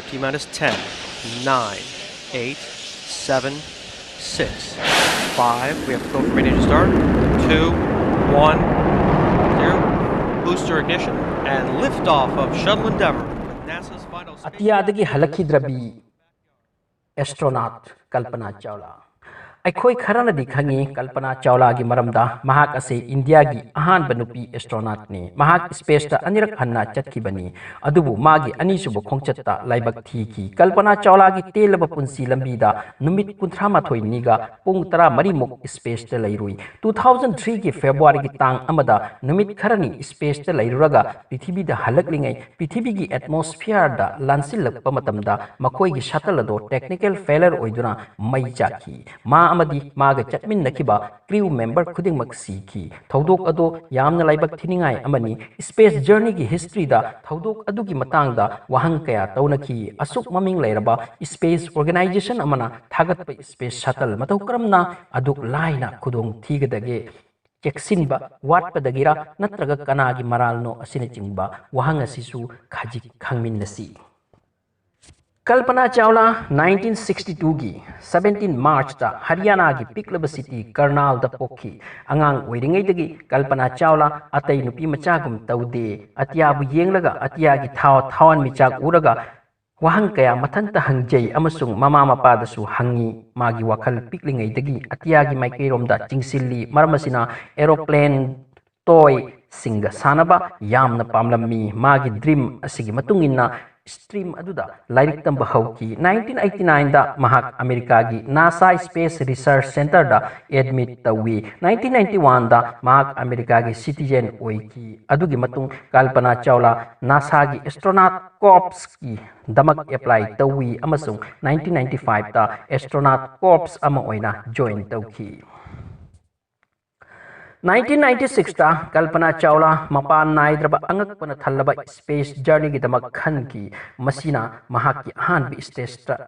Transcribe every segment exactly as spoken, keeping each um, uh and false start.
T minus ten, nine, eight, seven, six, five. We have to go for main engine start. Two, one, zero. Booster ignition and liftoff of Shuttle Endeavour with NASA's final space. ꯑꯇꯤꯌꯥꯗꯒꯤ ꯍꯜꯂꯛꯈꯤꯗ꯭ꯔꯕꯤ ꯑꯦꯁꯇ꯭ꯔꯣꯅꯥꯠ ꯀꯜꯄꯅꯥ ꯆꯥꯎꯂꯥ꯫ ꯑꯩꯈꯣꯏ ꯈꯔꯅꯗꯤ ꯈꯪꯉꯤ ꯀꯜꯄꯅꯥ ꯆꯥꯎꯂꯥꯒꯤ ꯃꯔꯝꯗ꯫ ꯃꯍꯥꯛ ꯑꯁꯤ ꯏꯟꯗꯤꯌꯥꯒꯤ ꯑꯍꯥꯟꯕ ꯅꯨꯄꯤ ꯑꯦꯁꯇ꯭ꯔꯣꯅꯥꯠꯅꯤ꯫ ꯃꯍꯥꯛ ꯁ꯭ꯄꯦꯁꯇ ꯑꯅꯤꯔꯛ ꯍꯟꯅ ꯆꯠꯈꯤꯕꯅꯤ, ꯑꯗꯨꯕꯨ ꯃꯥꯒꯤ ꯑꯅꯤꯁꯨꯕ ꯈꯣꯡꯆꯠꯇ ꯂꯥꯏꯕꯛ ꯊꯤꯈꯤ꯫ ꯀꯜꯄꯅꯥ ꯆꯥꯎꯂꯥꯒꯤ ꯇꯦꯜꯂꯕ ꯄꯨꯟꯁꯤ ꯂꯝꯕꯤꯗ ꯅꯨꯃꯤꯠ ꯀꯨꯟꯊ꯭ꯔꯥ ꯃꯥꯊꯣꯏꯅꯤꯒ ꯄꯨꯡ ꯇꯔꯥꯃꯔꯤꯃꯨꯛ ꯁ꯭ꯄꯦꯁꯇ ꯂꯩꯔꯨꯏ꯫ Two thousand three ꯒꯤ February ꯒꯤ ꯇꯥꯡ ꯑꯃꯗ ꯅꯨꯃꯤꯠ ꯈꯔꯅꯤ ꯁ꯭ꯄꯦꯁꯇ ꯂꯩꯔꯨꯔꯒ ꯄ꯭ꯔꯤꯊꯤꯕꯤꯗ ꯍꯜꯂꯛꯂꯤꯉꯩ ꯄ꯭ꯔꯤꯊꯤꯕꯤꯒꯤ ꯑꯦꯠꯃꯣꯁꯐꯤꯌꯔꯗ ꯂꯥꯟꯁꯤꯜꯂꯛꯄ ꯃꯇꯝꯗ ꯃꯈꯣꯏꯒꯤ ꯁꯇꯜ ꯑꯗꯣ ꯇꯦꯛꯅꯤꯀꯦꯜ ꯐꯦꯂꯔ ꯑꯣꯏꯗꯨꯅ ꯃꯩ ꯆꯥꯛꯈꯤ꯫ ꯃꯥ ꯑꯃꯗꯤ ꯃꯥꯒ ꯆꯠꯃꯤꯟꯅꯈꯤꯕ ꯀ꯭ꯔꯤꯎ ꯃꯦꯝꯕꯔ ꯈꯨꯗꯤꯡꯃꯛ ꯁꯤꯈꯤ꯫ ꯊꯧꯗꯣꯛ ꯑꯗꯣ ꯌꯥꯝꯅ ꯂꯥꯏꯕꯛ ꯊꯤꯅꯤꯡꯉꯥꯏ ꯑꯃꯅꯤ꯫ ꯁ꯭ꯄꯦꯁ ꯖꯔꯅꯤꯒꯤ ꯍꯤꯁꯇ꯭ꯔꯤꯗ ꯊꯧꯗꯣꯛ ꯑꯗꯨꯒꯤ ꯃꯇꯥꯡꯗ ꯋꯥꯍꯪ ꯀꯌꯥ ꯇꯧꯅꯈꯤ꯫ ꯑꯁꯨꯛ ꯃꯃꯤꯡ ꯂꯩꯔꯕ ꯁ꯭ꯄꯦꯁ ꯑꯣꯔꯒꯅꯥꯏꯖꯦꯁꯟ ꯑꯃꯅ ꯊꯥꯒꯠꯄ ꯁ꯭ꯄꯦꯁ ꯁꯇꯜ ꯃꯇꯧ ꯀꯔꯝꯅ ꯑꯗꯨꯛ ꯂꯥꯏꯅ ꯈꯨꯗꯣꯡ ꯊꯤꯒꯗꯒꯦ? ꯆꯦꯛꯁꯤꯟꯕ ꯋꯥꯠꯄꯗꯒꯤꯔ ꯅꯠꯇ꯭ꯔꯒ ꯀꯅꯥꯒꯤ ꯃꯔꯥꯜꯅꯣ ꯑꯁꯤꯅꯆꯤꯡꯕ ꯋꯥꯍꯪ ꯑꯁꯤꯁꯨ ꯈꯖꯤꯛ ꯈꯪꯃꯤꯟꯅꯁꯤ꯫ ꯀꯜꯄꯅꯥ ꯆꯥꯎꯂꯥ nineteen sixty two ꯒꯤ seventeen March ꯇ ꯍꯔꯤꯌꯥꯅꯥꯒꯤ ꯄꯤꯛꯂꯕ ꯁꯤꯇꯤ ꯀꯔꯅꯥꯜꯗ ꯄꯣꯛꯈꯤ꯫ ꯑꯉꯥꯡ ꯑꯣꯏꯔꯤꯉꯩꯗꯒꯤ ꯀꯜꯄꯅꯥ ꯆꯥꯎꯂꯥ ꯑꯇꯩ ꯅꯨꯄꯤ ꯃꯆꯥꯒꯨꯝ ꯇꯧꯗꯦ꯫ ꯑꯇꯤꯌꯥꯕꯨ ꯌꯦꯡꯂꯒ ꯑꯇꯤꯌꯥꯒꯤ ꯊꯥ-, ꯊꯋꯥꯟꯃꯤꯆꯥꯛ ꯎꯔꯒ ꯋꯥꯍꯪ ꯀꯌꯥ ꯃꯊꯟꯇ ꯍꯪꯖꯩ ꯑꯃꯁꯨꯡ ꯃꯃꯥ ꯃꯄꯥꯗꯁꯨ ꯍꯪꯉꯤ꯫ ꯃꯥꯒꯤ ꯋꯥꯈꯜ ꯄꯤꯛꯂꯤꯉꯩꯗꯒꯤ ꯑꯇꯤꯌꯥꯒꯤ ꯃꯥꯏꯀꯩꯔꯣꯝꯗ ꯆꯤꯡꯁꯤꯜꯂꯤ꯫ ꯃꯔꯝ ꯑꯁꯤꯅ aeroplane, toyꯁꯤꯡꯒ ꯁꯥꯟꯅꯕ ꯌꯥꯝꯅ ꯄꯥꯝꯂꯝꯃꯤ꯫ ꯃꯥꯒꯤ dream ꯑꯁꯤꯒꯤ ꯃꯇꯨꯡ ꯏꯟꯅ stream ꯑꯗꯨꯗ ꯂꯥꯏꯔꯤꯛ ꯇꯝꯕ ꯍꯧꯈꯤ꯫ Nineteen eighty nine ꯗ ꯃꯍꯥꯛ ꯑꯃꯦꯔꯤꯀꯥꯒꯤ NASA Space Research Centerꯗ admit ꯇꯧꯏ꯫ Nineteen ninety one ꯗ ꯃꯍꯥꯛ ꯑꯃꯦꯔꯤꯀꯥꯒꯤ citizen ꯑꯣꯏꯈꯤ꯫ ꯑꯗꯨꯒꯤ ꯃꯇꯨꯡ ꯀꯜꯄꯅꯥ ꯆꯥꯎꯂꯥ NASAꯒꯤ astronaut corpsꯀꯤ ꯗꯃꯛ apply ꯇꯧꯏ ꯑꯃꯁꯨꯡ nineteen ninety five ꯇ astronaut corps ꯑꯃ ꯑꯣꯏꯅ join ꯇꯧꯈꯤ꯫ Nineteen ninety six ꯇ ꯀꯜꯄꯅꯥ ꯆꯥꯎꯂꯥ ꯃꯄꯥꯟ ꯅꯥꯏꯗ꯭ꯔꯕ ꯑꯉꯛꯄꯅ ꯊꯜꯂꯕ space journeyꯒꯤꯗꯃꯛ ꯈꯟꯈꯤ꯫ ꯃꯁꯤꯅ ꯃꯍꯥꯛꯀꯤ ꯑꯍꯥꯟꯕ space tra-,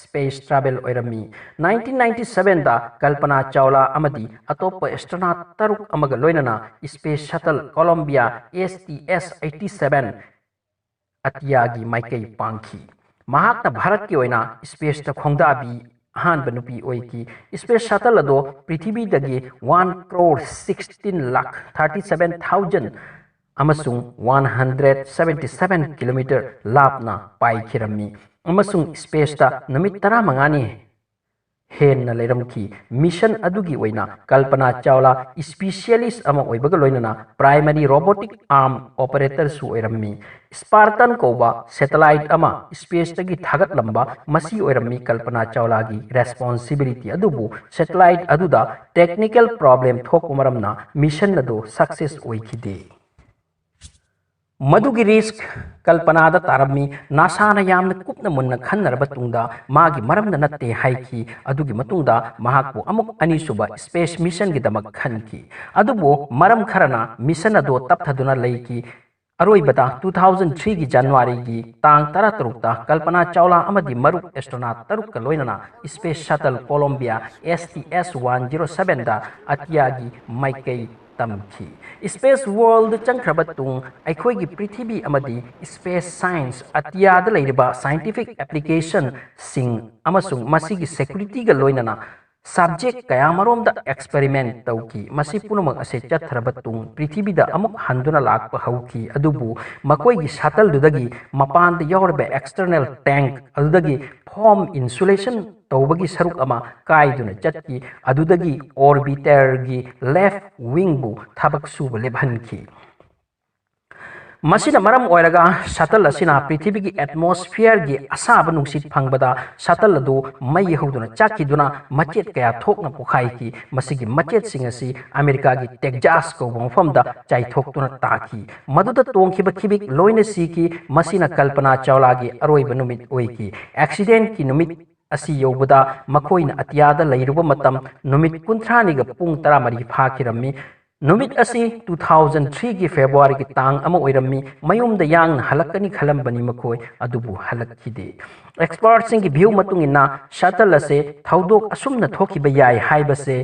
space travel ꯑꯣꯏꯔꯝꯃꯤ꯫ Nineteen ninety seven ꯗ ꯀꯜꯄꯅꯥ ꯆꯥꯎꯂꯥ ꯑꯃꯗꯤ ꯑꯇꯣꯞꯄ astronaut ꯇꯔꯨꯛ ꯑꯃꯒ ꯂꯣꯏꯅꯅ space shuttle Columbia S T S eighty seven ꯑꯇꯤꯌꯥꯒꯤ ꯃꯥꯏꯀꯩ ꯄꯥꯡꯈꯤ꯫ ꯃꯍꯥꯛꯅ ꯚꯥꯔꯠꯀꯤ ꯑꯣꯏꯅ ꯁ꯭ꯄꯦꯁꯇ ꯈꯣꯡꯗꯥꯕꯤ ꯑꯍꯥꯟꯕ ꯅꯨꯄꯤ ꯑꯣꯏꯈꯤ꯫ ꯁ꯭ꯄꯦꯁ ꯁꯇꯜ ꯑꯗꯣ ꯄ꯭ꯔꯤꯊꯤꯕꯤꯗꯒꯤ one crore sixteen lakh thirty seven thousand ꯑꯃꯁꯨꯡ one hundred seventy seven kilometre ꯂꯥꯞꯅ ꯄꯥꯏꯈꯤꯔꯝꯃꯤ ꯑꯃꯁꯨꯡ ꯁ꯭ꯄꯦꯁꯇ ꯅꯨꯃꯤꯠ ꯇꯔꯥꯃꯉꯥꯅꯤ ꯍꯦꯟꯅ ꯂꯩꯔꯝꯈꯤ꯫ ꯃꯤꯁꯟ ꯑꯗꯨꯒꯤ ꯑꯣꯏꯅ ꯀꯜꯄꯅꯥ ꯆꯥꯎꯂꯥ ꯁ꯭ꯄꯦꯁꯤꯌꯦꯂꯤꯁ ꯑꯃ ꯑꯣꯏꯕꯒ ꯂꯣꯏꯅꯅ ꯄ꯭ꯔꯥꯏꯃꯔꯤ ꯔꯣꯕꯣꯇꯤꯛ ꯑꯥꯔꯝ ꯑꯣꯄꯔꯦꯇꯔꯁꯨ ꯑꯣꯏꯔꯝꯃꯤ꯫ ꯁ꯭ꯄꯥꯔꯇꯟ ꯀꯧꯕ ꯁꯦꯇꯦꯂꯥꯏꯠ ꯑꯃ ꯁ꯭ꯄꯦꯁꯇꯒꯤ ꯊꯥꯒꯠꯂꯝꯕ ꯃꯁꯤ ꯑꯣꯏꯔꯝꯃꯤ ꯀꯜꯄꯅꯥ ꯆꯥꯎꯂꯥꯒꯤ ꯔꯦꯁꯄꯣꯟꯁꯤꯕꯤꯂꯤꯇꯤ꯫ ꯑꯗꯨꯕꯨ ꯁꯦꯇꯦꯂꯥꯏꯠ ꯑꯗꯨꯗ ꯇꯦꯛꯅꯤꯀꯦꯜ ꯄ꯭ꯔꯣꯕ꯭ꯂꯦꯝ ꯊꯣꯛꯄ ꯃꯔꯝꯅ ꯃꯤꯁꯟ ꯑꯗꯨ ꯁꯛꯁꯦꯁ ꯑꯣꯏꯈꯤꯗꯦ꯫ ꯃꯗꯨꯒꯤ ꯔꯤꯁ꯭ꯛ ꯀꯜꯄꯅꯥꯗ ꯇꯥꯔꯝꯃꯤ꯫ ꯅꯥꯁꯥꯅ ꯌꯥꯝꯅ ꯀꯨꯞꯅ ꯃꯨꯟꯅ ꯈꯟꯅꯔꯕ ꯇꯨꯡꯗ ꯃꯥꯒꯤ ꯃꯔꯝꯗ ꯅꯠꯇꯦ ꯍꯥꯏꯈꯤ꯫ ꯑꯗꯨꯒꯤ ꯃꯇꯨꯡꯗ ꯃꯍꯥꯛꯄꯨ ꯑꯃꯨꯛ ꯑꯅꯤꯁꯨꯕ ꯁ꯭ꯄꯦꯁ ꯃꯤꯁꯟꯒꯤꯗꯃꯛ ꯈꯟꯈꯤ꯫ ꯑꯗꯨꯕꯨ ꯃꯔꯝ ꯈꯔꯅ ꯃꯤꯁꯟ ꯑꯗꯨ ꯇꯞꯊꯗꯨꯅ ꯂꯩꯈꯤ꯫ ꯑꯔꯣꯏꯕꯗ ꯇꯨ ꯊꯥꯎꯖꯟ ꯊ꯭ꯔꯤꯒꯤ ꯖꯅꯋꯥꯔꯤꯒꯤ ꯇꯥꯡ ꯇꯔꯥꯇꯔꯨꯛꯇ ꯀꯜꯄꯅꯥ ꯆꯥꯎꯂꯥ ꯑꯃꯗꯤ ꯃꯔꯨꯞ ꯑꯦꯁꯇ꯭ꯔꯣꯅꯥꯠ ꯇꯔꯨꯛꯀ ꯂꯣꯏꯅꯅ space stall Colombia S T S one zero seven ꯗ ꯑꯇꯤꯌꯥꯒꯤ ꯃꯥꯏꯀꯩ ꯇꯝꯈꯤ꯫ ꯁ꯭ꯄꯦꯁ ꯋꯥꯔꯜꯗ ꯆꯪꯈ꯭ꯔꯕ ꯇꯨꯡ ꯑꯩꯈꯣꯏꯒꯤ ꯄ꯭ꯔꯤꯊꯤꯕꯤ ꯑꯃꯗꯤ ꯁ꯭ꯄꯦꯁ ꯁꯥꯏꯟꯁ, ꯑꯇꯤꯌꯥꯗ ꯂꯩꯔꯤꯕ ꯁꯥꯏꯟꯇꯤꯐꯤꯛ ꯑꯦꯄ꯭ꯂꯤꯀꯦꯁꯟꯁꯤꯡ ꯑꯃꯁꯨꯡ ꯃꯁꯤꯒꯤ ꯁꯦꯀ꯭ꯌꯨꯔꯤꯇꯤꯒ ꯂꯣꯏꯅꯅ ꯁꯕꯖꯦꯛ ꯀꯌꯥꯃꯔꯣꯝꯗ ꯑꯦꯛꯁꯄꯦꯔꯤꯃꯦꯟ ꯇꯧꯈꯤ꯫ ꯃꯁꯤ ꯄꯨꯝꯅꯃꯛ ꯑꯁꯦ ꯆꯠꯊꯔꯕ ꯇꯨꯡ ꯄ꯭ꯔꯤꯊꯤꯕꯤꯗ ꯑꯃꯨꯛ ꯍꯟꯗꯨꯅ ꯂꯥꯛꯄ ꯍꯧꯈꯤ꯫ ꯑꯗꯨꯕꯨ ꯃꯈꯣꯏꯒꯤ ꯁꯇꯜꯗꯨꯗꯒꯤ ꯃꯄꯥꯟꯗ ꯌꯥꯎꯔꯤꯕ ꯑꯦꯛꯁꯇꯔꯅꯦꯜ ꯇꯦꯡꯛ ꯑꯗꯨꯗꯒꯤ ꯐꯣꯝ ꯏꯟꯁꯨꯂꯦꯁꯟ ꯇꯧꯕꯒꯤ ꯁꯔꯨꯛ ꯑꯃ ꯀꯥꯏꯗꯨꯅ ꯆꯠꯈꯤ꯫ ꯑꯗꯨꯗꯒꯤ ꯑꯣꯔꯕꯤꯇꯔꯒꯤ ꯂꯦꯐ ꯋꯤꯡꯕꯨ ꯊꯕꯛ ꯁꯨꯕ ꯂꯦꯞꯍꯟꯈꯤ꯫ ꯃꯁꯤꯅ ꯃꯔꯝ ꯑꯣꯏꯔꯒ ꯁꯇꯜ ꯑꯁꯤꯅ ꯄ꯭ꯔꯤꯊꯤꯕꯤꯒꯤ ꯑꯦꯠꯃꯣꯁꯐꯤꯌꯔꯒꯤ ꯑꯁꯥꯕ ꯅꯨꯡꯁꯤꯠ ꯐꯪꯕꯗ ꯁꯇꯜ ꯑꯗꯨ ꯃꯩ ꯍꯧꯗꯨꯅ ꯆꯥꯛꯈꯤꯗꯨꯅ ꯃꯆꯦꯠ ꯀꯌꯥ ꯊꯣꯛꯅ ꯄꯣꯈꯥꯏꯈꯤ꯫ ꯃꯁꯤꯒꯤ ꯃꯆꯦꯠꯁꯤꯡ ꯑꯁꯤ ꯑꯃꯦꯔꯤꯀꯥꯒꯤ ꯇꯦꯛꯖꯥꯁ ꯀꯧꯕ ꯃꯐꯝꯗ ꯆꯥꯏꯊꯣꯛꯇꯨꯅ ꯇꯥꯈꯤ꯫ ꯃꯗꯨꯗ ꯇꯣꯡꯈꯤꯕ ꯈꯤꯕꯤꯛ ꯂꯣꯏꯅ ꯁꯤꯈꯤ꯫ ꯃꯁꯤꯅ ꯀꯜꯄꯅꯥ ꯆꯥꯎꯂꯥꯒꯤ ꯑꯔꯣꯏꯕ ꯅꯨꯃꯤꯠ ꯑꯣꯏꯈꯤ꯫ ꯑꯦꯛꯁꯤꯗꯦꯟꯠꯀꯤ ꯅꯨꯃꯤꯠ ꯑꯁꯤ ꯌꯧꯕꯗ ꯃꯈꯣꯏꯅ ꯑꯇꯤꯌꯥꯗ ꯂꯩꯔꯨꯕ ꯃꯇꯝ ꯅꯨꯃꯤꯠ ꯀꯨꯟꯊ꯭ꯔꯥꯅꯤꯒ ꯄꯨꯡ ꯇꯔꯥꯃꯔꯤ ꯐꯥꯈꯤꯔꯝꯃꯤ꯫ ꯅꯨꯃꯤꯠ ꯑꯁꯤ ꯇꯨ ꯊꯥꯎꯖꯟ ꯊ꯭ꯔꯤꯒꯤ ꯐꯦꯕ꯭ꯔꯨꯋꯥꯔꯤꯒꯤ ꯇꯥꯡ ꯑꯃ ꯑꯣꯏꯔꯝꯃꯤ꯫ ꯃꯌꯨꯝꯗ ꯌꯥꯡꯅ ꯍꯜꯂꯛꯀꯅꯤ ꯈꯜꯂꯝꯕꯅꯤ ꯃꯈꯣꯏ, ꯑꯗꯨꯕꯨ ꯍꯜꯂꯛꯈꯤꯗꯦ꯫ ꯑꯦꯛꯁꯄꯔꯠꯁꯤꯡꯒꯤ ꯚ꯭ꯌꯨ ꯃꯇꯨꯡ ꯏꯟꯅ ꯁꯇꯜ ꯑꯁꯤ ꯊꯧꯗꯣꯛ ꯑꯁꯨꯝꯅ ꯊꯣꯛꯈꯤꯕ ꯌꯥꯏ ꯍꯥꯏꯕꯁꯦ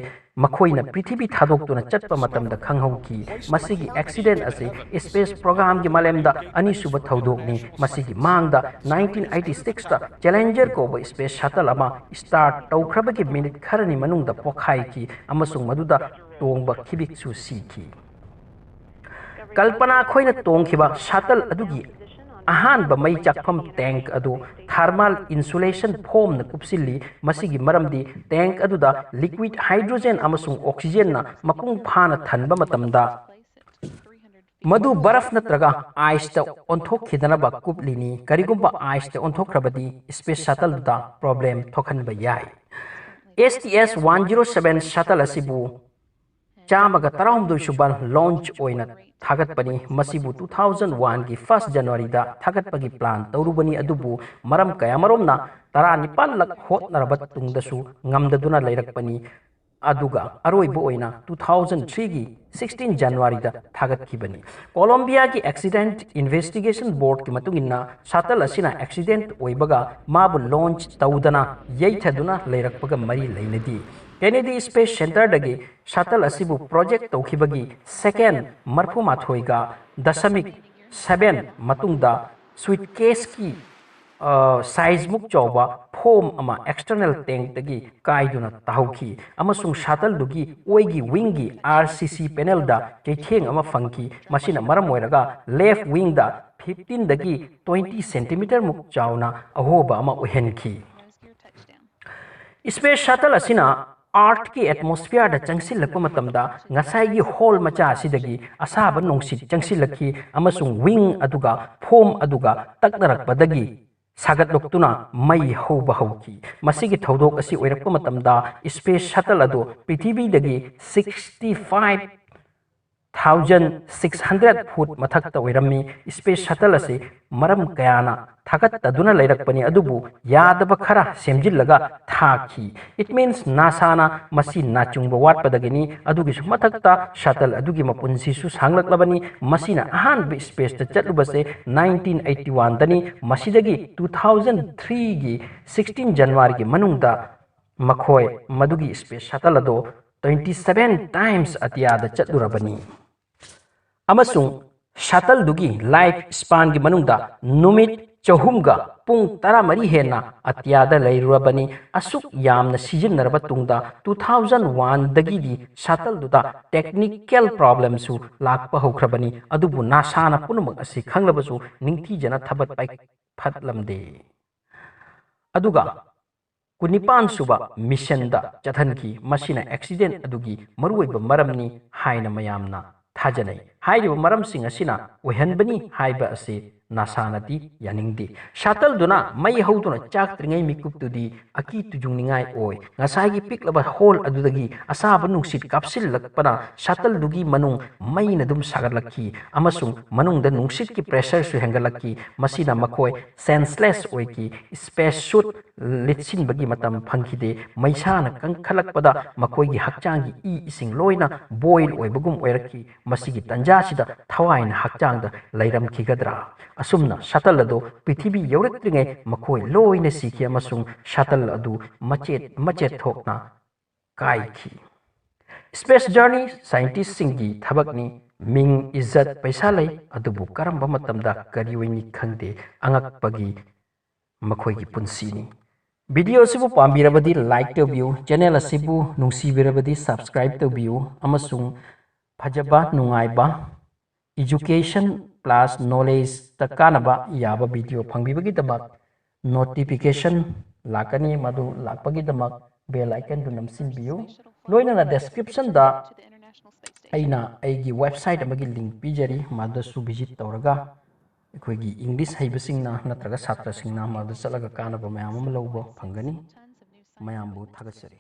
ꯃꯈꯣꯏꯅ ꯄ꯭ꯔꯤꯊꯤꯕꯤ ꯊꯥꯗꯣꯛꯇꯨꯅ ꯆꯠꯄ ꯃꯇꯝꯗ ꯈꯪꯍꯧꯈꯤ꯫ ꯃꯁꯤꯒꯤ ꯑꯦꯛꯁꯤꯗꯦꯟ ꯑꯁꯤ ꯁ꯭ꯄꯦꯁ ꯄ꯭ꯔꯣꯒ꯭ꯔꯥꯝꯒꯤ ꯃꯥꯂꯦꯝꯗ ꯑꯅꯤꯁꯨꯕ ꯊꯧꯗꯣꯛꯅꯤ꯫ ꯃꯁꯤꯒꯤ ꯃꯥꯡꯗ ꯅꯥꯏꯟꯇꯤꯟ ꯑꯩꯠꯇꯤ ꯁꯤꯛꯁꯇ ꯆꯦꯂꯦꯟꯖꯔ ꯀꯧꯕ ꯁ꯭ꯄꯦꯁ ꯁꯇꯜ ꯑꯃ ꯁ꯭ꯇꯥꯔꯠ ꯇꯧꯈ꯭ꯔꯕꯒꯤ ꯃꯤꯅꯤꯠ ꯈꯔꯅꯤ ꯃꯅꯨꯡꯗ ꯄꯣꯈꯥꯏꯈꯤ ꯑꯃꯁꯨꯡ ꯃꯗꯨꯗ ꯇꯣꯡꯕ ꯈꯤꯕꯤꯛꯁꯨ ꯁꯤꯈꯤ꯫ ꯀꯜꯄꯅꯥ ꯈꯣꯏꯅ ꯇꯣꯡꯈꯤꯕ ꯁꯇꯜ ꯑꯗꯨꯒꯤ ꯑꯍꯥꯟꯕ ꯃꯩ ꯆꯥꯛꯐꯝ ꯇꯦꯡꯛ ꯑꯗꯨ ꯊꯔꯃꯥꯜ ꯏꯟꯁꯨꯂꯦꯁꯟ ꯐꯣꯝꯅ ꯀꯨꯞꯁꯤꯜꯂꯤ꯫ ꯃꯁꯤꯒꯤ ꯃꯔꯝꯗꯤ ꯇꯦꯡꯛ ꯑꯗꯨꯗ ꯂꯤꯀ꯭ꯋꯤꯗ ꯍꯥꯏꯗ꯭ꯔꯣꯖꯦꯟ ꯑꯃꯁꯨꯡ ꯑꯣꯛꯁꯤꯖꯦꯟꯅ ꯃꯄꯨꯡ ꯐꯥꯅ ꯊꯟꯕ ꯃꯇꯝꯗ ꯃꯗꯨ ꯕꯔꯐ ꯅꯠꯇ꯭ꯔꯒ ꯑꯥꯏꯁꯇ ꯑꯣꯟꯊꯣꯛꯈꯤꯗꯅꯕ ꯀꯨꯞꯂꯤꯅꯤ꯫ ꯀꯔꯤꯒꯨꯝꯕ ꯑꯥꯏꯁꯇ ꯑꯣꯟꯊꯣꯛꯈ꯭ꯔꯕꯗꯤ ꯁ꯭ꯄꯦꯁ ꯁꯇꯜꯗꯨꯗ ꯄ꯭ꯔꯣꯕ꯭ꯂꯦꯝ ꯊꯣꯛꯍꯟꯕ ꯌꯥꯏ꯫ ꯑꯦꯁ ꯇꯤ ꯑꯦꯁ ꯋꯥꯟ ꯖꯤꯔꯣ ꯁꯕꯦꯟ ꯁꯇꯜ ꯑꯁꯤꯕꯨ ꯆꯥꯝꯃꯒ ꯇꯔꯥꯍꯨꯝꯗꯣꯏ ꯁꯨꯕ ꯂꯣꯟꯆ ꯑꯣꯏꯅ ꯊꯥꯒꯠꯄꯅꯤ꯫ ꯃꯁꯤꯕꯨ ꯇꯨ ꯊꯥꯎꯖꯟ ꯋꯥꯟꯒꯤ ꯐꯥꯔꯁ ꯖꯅꯋꯥꯔꯤꯗ ꯊꯥꯒꯠꯄꯒꯤ ꯄ꯭ꯂꯥꯟ ꯇꯧꯔꯨꯕꯅꯤ, ꯑꯗꯨꯕꯨ ꯃꯔꯝ ꯀꯌꯥꯃꯔꯣꯝꯅ ꯇꯔꯥꯅꯤꯄꯥꯟꯂꯛ ꯍꯣꯠꯅꯔꯕ ꯇꯨꯡꯗꯁꯨ ꯉꯝꯗꯗꯨꯅ ꯂꯩꯔꯛꯄꯅꯤ꯫ ꯑꯗꯨꯒ ꯑꯔꯣꯏꯕ ꯑꯣꯏꯅ ꯇꯨ ꯊꯥꯎꯖꯟ ꯊ꯭ꯔꯤꯒꯤ ꯁꯤꯛꯁꯇꯤꯟ ꯖꯅꯋꯥꯔꯤꯗ ꯊꯥꯒꯠꯈꯤꯕꯅꯤ꯫ ꯀꯣꯂꯣꯝꯕꯤꯌꯥꯒꯤ ꯑꯦꯛꯁꯤꯗꯦꯟꯠ ꯏꯟꯚꯦꯁꯇꯤꯒꯦꯁꯟ ꯕꯣꯔꯗꯀꯤ ꯃꯇꯨꯡ ꯏꯟꯅ ꯁꯇꯜ ꯑꯁꯤꯅ ꯑꯦꯛꯁꯤꯗꯦꯟꯠ ꯑꯣꯏꯕꯒ ꯃꯥꯕꯨ ꯂꯣꯟꯆ ꯇꯧꯗꯅ ꯌꯩꯊꯗꯨꯅ ꯂꯩꯔꯛꯄꯒ ꯃꯔꯤ ꯂꯩꯅꯗꯦ꯫ ꯀꯦꯅꯦꯗꯤ ꯁ꯭ꯄꯦꯁ ꯁꯦꯟꯇꯔꯗꯒꯤ ꯁꯇꯜ ꯑꯁꯤꯕꯨ ꯄ꯭ꯔꯣꯖꯦꯛ ꯇꯧꯈꯤꯕꯒꯤ ꯁꯦꯀꯦꯟ ꯃꯔꯐꯨꯃꯥꯊꯣꯏꯒ ꯗꯁꯃꯤꯛ ꯁꯕꯦꯟ ꯃꯇꯨꯡꯗ ꯁꯨꯏꯠꯀꯦꯁꯀꯤ ꯁꯥꯏꯖꯃꯨꯛ ꯆꯥꯎꯕ ꯐꯣꯝ ꯑꯃ ꯑꯦꯛꯁꯇꯔꯅꯦꯜ ꯇꯦꯡꯛꯇꯒꯤ ꯀꯥꯏꯗꯨꯅ ꯇꯥꯍꯧꯈꯤ ꯑꯃꯁꯨꯡ ꯁꯇꯜꯗꯨꯒꯤ ꯑꯣꯏꯒꯤ ꯋꯤꯡꯒꯤ ꯑꯥꯔ ꯁꯤ ꯁꯤ ꯄꯦꯅꯦꯜꯗ ꯆꯩꯊꯦꯡ ꯑꯃ ꯐꯪꯈꯤ꯫ ꯃꯁꯤꯅ ꯃꯔꯝ ꯑꯣꯏꯔꯒ ꯂꯦꯐ ꯋꯤꯡꯗ ꯐꯤꯐꯇꯤꯟꯗꯒꯤ ꯇ꯭ꯋꯦꯟꯇꯤ ꯁꯦꯟꯇꯤꯃꯤꯇꯔꯃꯨꯛ ꯆꯥꯎꯅ ꯑꯍꯣꯕ ꯑꯃ ꯑꯣꯏꯍꯟꯈꯤ꯫ ꯁ꯭ꯄꯦꯁ ꯁꯇꯜ ꯑꯁꯤꯅ ꯑꯥꯔꯊꯀꯤ ꯑꯦꯠꯃꯣꯁꯐꯤꯌꯔꯗ ꯆꯪꯁꯤꯜꯂꯛꯄ ꯃꯇꯝꯗ ꯉꯁꯥꯏꯒꯤ ꯍꯣꯜ ꯃꯆꯥ ꯑꯁꯤꯗꯒꯤ ꯑꯁꯥꯕ ꯅꯨꯡꯁꯤꯠ ꯆꯪꯁꯤꯜꯂꯛꯈꯤ ꯑꯃꯁꯨꯡ ꯋꯤꯡ ꯑꯗꯨꯒ ꯐꯣꯝ ꯑꯗꯨꯒ ꯇꯛꯅꯔꯛꯄꯗꯒꯤ ꯁꯥꯒꯠꯂꯛꯇꯨꯅ ꯃꯩ ꯍꯧꯕ ꯍꯧꯈꯤ꯫ ꯃꯁꯤꯒꯤ ꯊꯧꯗꯣꯛ ꯑꯁꯤ ꯑꯣꯏꯔꯛꯄ ꯃꯇꯝꯗ ꯁ꯭ꯄꯦꯁ ꯁꯇꯜ ꯑꯗꯨ ꯄ꯭ꯔꯤꯊꯤꯕꯤꯗꯒꯤ sixty five thousand six hundred foot ꯃꯊꯛꯇ ꯑꯣꯏꯔꯝꯃꯤ꯫ ꯁ꯭ꯄꯦꯁ ꯁꯇꯜ ꯑꯁꯤ ꯃꯔꯝ ꯀꯌꯥꯅ ꯊꯥꯒꯠꯇꯗꯨꯅ ꯂꯩꯔꯛꯄꯅꯤ, ꯑꯗꯨꯕꯨ ꯌꯥꯗꯕ ꯈꯔ ꯁꯦꯝꯖꯤꯜꯂꯒ ꯊꯥꯈꯤ꯫ It means ꯅꯥꯁꯥꯅ ꯃꯁꯤ ꯅꯥꯆꯨꯡꯕ ꯋꯥꯠꯄꯗꯒꯤꯅꯤ꯫ ꯑꯗꯨꯒꯤꯁꯨ ꯃꯊꯛꯇ ꯁꯇꯜ ꯑꯗꯨꯒꯤ ꯃꯄꯨꯟꯁꯤꯁꯨ ꯁꯥꯡꯂꯛꯂꯕꯅꯤ꯫ ꯃꯁꯤꯅ ꯑꯍꯥꯟꯕ ꯁ꯭ꯄꯦꯁꯇ ꯆꯠꯂꯨꯕꯁꯦ ꯅꯥꯏꯟꯇꯤꯟ ꯑꯩꯠꯇꯤ ꯋꯥꯟꯗꯅꯤ꯫ ꯃꯁꯤꯗꯒꯤ ꯇꯨ ꯊꯥꯎꯖꯟ ꯊ꯭ꯔꯤꯒꯤ ꯁꯤꯛꯁꯇꯤꯟ ꯖꯅꯋꯥꯔꯤꯒꯤ ꯃꯅꯨꯡꯗ ꯃꯈꯣꯏ ꯃꯗꯨꯒꯤ ꯁ꯭ꯄꯦꯁ ꯁꯇꯜ ꯑꯗꯨ twenty seven times ꯑꯇꯤꯌꯥꯗ ꯆꯠꯂꯨꯔꯕꯅꯤ꯫ ꯑꯃꯁꯨꯡ shuttleꯗꯨꯒꯤ life spanꯒꯤ ꯃꯅꯨꯡꯗ ꯅꯨꯃꯤꯠ ꯆꯍꯨꯝꯒ ꯄꯨꯡ ꯇꯔꯥꯃꯔꯤ ꯍꯦꯟꯅ ꯑꯇꯤꯌꯥꯗ ꯂꯩꯔꯨꯔꯕꯅꯤ꯫ ꯑꯁꯨꯛ ꯌꯥꯝꯅ ꯁꯤꯖꯤꯟꯅꯔꯕ ꯇꯨꯡꯗ two thousand oneꯗꯒꯤꯗꯤ shuttleꯗꯨꯗ technical problemꯁꯨ ꯂꯥꯛꯄ ꯍꯧꯈ꯭ꯔꯕꯅꯤ꯫ ꯑꯗꯨꯕꯨ NASAꯅ ꯄꯨꯝꯅꯃꯛ ꯑꯁꯤ ꯈꯪꯂꯕꯁꯨ ꯅꯤꯡꯊꯤꯖꯅ ꯊꯕꯛ ꯄꯥꯏꯈꯠꯂꯝꯗꯦ꯫ ꯑꯗꯨꯒ ꯀꯨꯟꯅꯤꯄꯥꯟ ꯁꯨꯕ missionꯗ ꯆꯠꯍꯟꯈꯤ꯫ ꯃꯁꯤꯅ accident ꯑꯗꯨꯒꯤ ꯃꯔꯨꯑꯣꯏꯕ ꯃꯔꯝꯅꯤ ꯍꯥꯏꯅ ꯃꯌꯥꯝꯅ ꯊꯥꯖꯅꯩ꯫ ꯍꯥꯏꯔꯤꯕ ꯃꯔꯝꯁꯤꯡ ꯑꯁꯤꯅ ꯑꯣꯏꯍꯟꯕꯅꯤ ꯍꯥꯏꯕ ꯑꯁꯤ NASAꯅꯗꯤ ꯌꯥꯅꯤꯡꯗꯦ꯫ Shuttleꯗꯨꯅ ꯃꯩ ꯍꯧꯗꯨꯅ ꯆꯥꯛꯇ꯭ꯔꯤꯉꯩ ꯃꯤꯀꯨꯞꯇꯨꯗꯤ ꯑꯀꯤ ꯇꯨꯖꯨꯡꯅꯤꯡꯉꯥꯏ ꯑꯣꯏ꯫ ꯉꯁꯥꯏꯒꯤ ꯄꯤꯛꯂꯕ hole ꯑꯗꯨꯗꯒꯤ ꯑꯁꯥꯕ ꯅꯨꯡꯁꯤꯠ ꯀꯥꯞꯁꯤꯜꯂꯛꯄꯅ shuttleꯗꯨꯒꯤ ꯃꯅꯨꯡ ꯃꯩꯅ ꯑꯗꯨꯝ ꯁꯥꯒꯠꯂꯛꯈꯤ ꯑꯃꯁꯨꯡ ꯃꯅꯨꯡꯗ ꯅꯨꯡꯁꯤꯠꯀꯤ pressureꯁꯨ ꯍꯦꯟꯒꯠꯂꯛꯈꯤ꯫ ꯃꯁꯤꯅ ꯃꯈꯣꯏ senseless ꯑꯣꯏꯈꯤ꯫ Space suit ꯂꯤꯠꯁꯤꯟꯕꯒꯤ ꯃꯇꯝ ꯐꯪꯈꯤꯗꯦ꯫ ꯃꯩꯁꯥꯅ ꯀꯟꯈꯠꯂꯛꯄꯗ ꯃꯈꯣꯏꯒꯤ ꯍꯛꯆꯥꯡꯒꯤ ꯏ ꯏꯁꯤꯡ ꯂꯣꯏꯅ boil ꯑꯣꯏꯕꯒꯨꯝ ꯑꯣꯏꯔꯛꯈꯤ꯫ ꯃꯁꯤꯒꯤ ꯇꯟꯖꯥꯁꯤꯗ ꯊꯋꯥꯏꯅ ꯍꯛꯆꯥꯡꯗ ꯂꯩꯔꯝꯈꯤꯒꯗ꯭ꯔꯥ? ꯑꯁꯨꯝꯅ shuttle ꯑꯗꯨ ꯄ꯭ꯔꯤꯊꯤꯕꯤ ꯌꯧꯔꯛꯇ꯭ꯔꯤꯉꯩ ꯃꯈꯣꯏ ꯂꯣꯏꯅ ꯁꯤꯈꯤ ꯑꯃꯁꯨꯡ shuttle ꯑꯗꯨ ꯃꯆꯦꯠ ꯃꯆꯦꯠ ꯊꯣꯛꯅ ꯀꯥꯏꯈꯤ꯫ Space journey scientistꯁꯤꯡꯒꯤ ꯊꯕꯛꯅꯤ꯫ ꯃꯤꯡ, ꯏꯖꯠ, ꯄꯩꯁꯥ ꯂꯩ, ꯑꯗꯨꯕꯨ ꯀꯔꯝꯕ ꯃꯇꯝꯗ ꯀꯔꯤ ꯑꯣꯏꯅꯤ ꯈꯪꯗꯦ꯫ ꯑꯉꯛꯄꯒꯤ ꯃꯈꯣꯏꯒꯤ ꯄꯨꯟꯁꯤꯅꯤ꯫ Video ꯑꯁꯤꯕꯨ ꯄꯥꯝꯕꯤꯔꯕꯗꯤ like ꯇꯧꯕꯤꯌꯨ, channel ꯑꯁꯤꯕꯨ ꯅꯨꯡꯁꯤꯕꯤꯔꯕꯗꯤ subscribe ꯇꯧꯕꯤꯌꯨ, ꯑꯃꯁꯨꯡ ꯐꯖꯕ, ꯅꯨꯡꯉꯥꯏꯕ, education plus knowledgeꯇ ꯀꯥꯟꯅꯕ ꯌꯥꯕ video ꯐꯪꯕꯤꯕꯒꯤꯗꯃꯛ notification ꯂꯥꯛꯀꯅꯤ, ꯃꯗꯨ ꯂꯥꯛꯄꯒꯤꯗꯃꯛ bell iconꯗꯨ ꯅꯝꯁꯤꯟꯕꯤꯌꯨ꯫ ꯂꯣꯏꯅꯅ descriptionꯗ ꯑꯩꯅ ꯑꯩꯒꯤ website ꯑꯃꯒꯤ link ꯄꯤꯖꯔꯤ, ꯃꯗꯨꯁꯨ visit ꯇꯧꯔꯒ ꯑꯩꯈꯣꯏꯒꯤ English ꯍꯩꯕꯁꯤꯡꯅ ꯅꯠꯇ꯭ꯔꯒ ꯁꯥꯇ꯭ꯔꯁꯤꯡꯅ ꯃꯗꯨ ꯆꯠꯂꯒ ꯀꯥꯟꯅꯕ ꯃꯌꯥꯝ ꯑꯃ ꯂꯧꯕ ꯐꯪꯒꯅꯤ꯫ ꯃꯌꯥꯝꯕꯨ ꯊꯥꯒꯠꯆꯔꯤ꯫